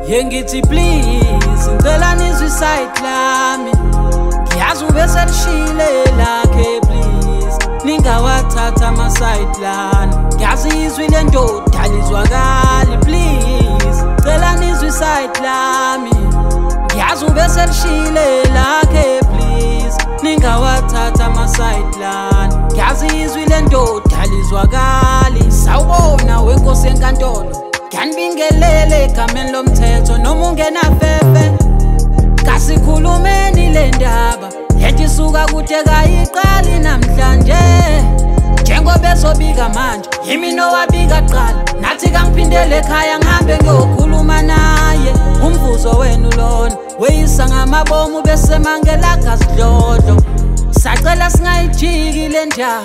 Yengithi please ngicela nizwe iside lami, ngiyazi ube selishile lakhe, please ningawathatha ama-side lana. Ngiyazi izwi lendoda lizwakali, please cela nizwe iside lami, ngiyazi ube selishile lakhe, please ningawathatha ama-side lana. Ngiyazi izwi lendoda lizwakali. Sawubona wenkosi enkantolo, ngiyanibingelele egameni lomthetho noma ungenafefe. Kasikhulumeni le ndaba lento isuka kude kayiqali namhlanje. Njengoba ezobika manje yimi nowabika kuqala, nathi kangiphindele ekhaya ngihambe ngiyokhuluma naye. Umvuzo wenu lona weyisa ngamabomu bese mangela gasidlodlo. Sacela singayijiki le ndaba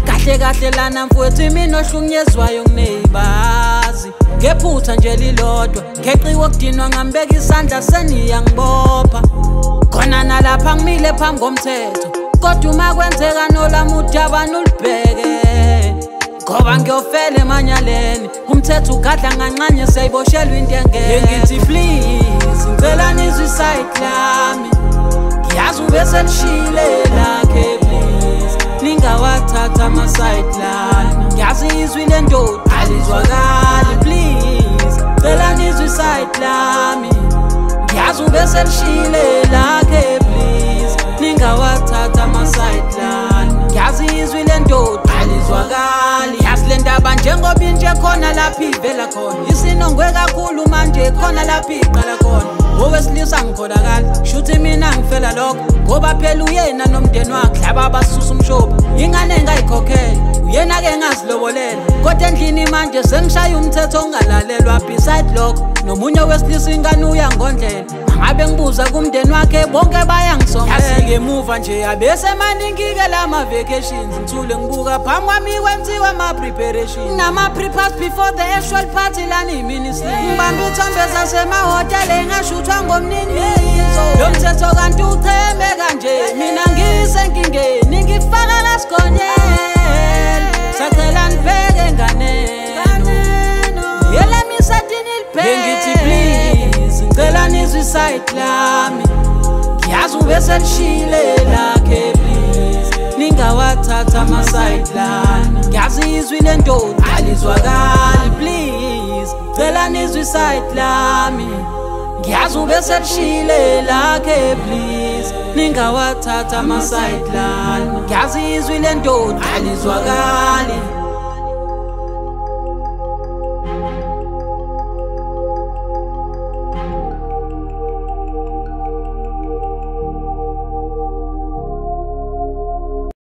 kahle kahle lana mfowethu, mina ohlukunyezwayo ngineyibazi. Ngephutha nje lilodwa ngeqiwe ukudinwa ngambeka isandla seniyangibopha. Khona nalapha ngimile phambi komthetho, kodwa uma kwenzeka nolami udaba nulubheke, ngoba ngiyofela emanyaleni. Umthetho ugadla nganxanye siyayiboshelwa into engekho. Ngithi please ngicela nizwe iside lami, ngiyazi ube selishile lakhe, please ningawathatha ama-side lana. Ngiyazi izwi lendoda alizwakali, please cela nizwe iside lami, ngiyazi ube selishile lakhe, please ningawathatha ama-side lana. Ngiyazi izwi lendoda alizwakali. Yazi le ndaba njengoba inje khona lapha ivela khona, isinongwe kakhulu manje khona lapha iqala khona. Owesilisa ngikholakala shuthi mina ngifela lokho, ngoba phela uyena nomndeni wakhe laba abasusa umshopi. Ingane engayikhokhela uyena-ke ngazilobolela, kodwa endlini manje sengishaya umthetho ongalalelwa. Beside lokho nomunye wesilisa ingane uyangondlela, angabe ngibuza kumndeni wakhe bonke bayangisongela. Yazi ngemuva nje abese maningi-ke lama-vacations, ngithule ngibuka phambi kwami kwenziwa ama-preparations nama-prepass before the actual party lana iministry. Ngibambe ithombe zasemahhotela engashuthwa ngomninizo. Lo mthetho kanti ucheme kanje, mina ngisenkingeni ngifaka kasigonyela. Sacela nibheke nganeno yelami isatini libheke. Ngithi please ngicela nizwe iside lami, ngiyazi ube selishile lakhe, please ningawathatha ama-side lana. Ngiyazi izwi lendoda alizwakali, please cela nizwe iside lami, ngiyazi ube selishile lakhe, please ningawathatha ama-side lana. Ngiyazi izwi lendoda alizwakali.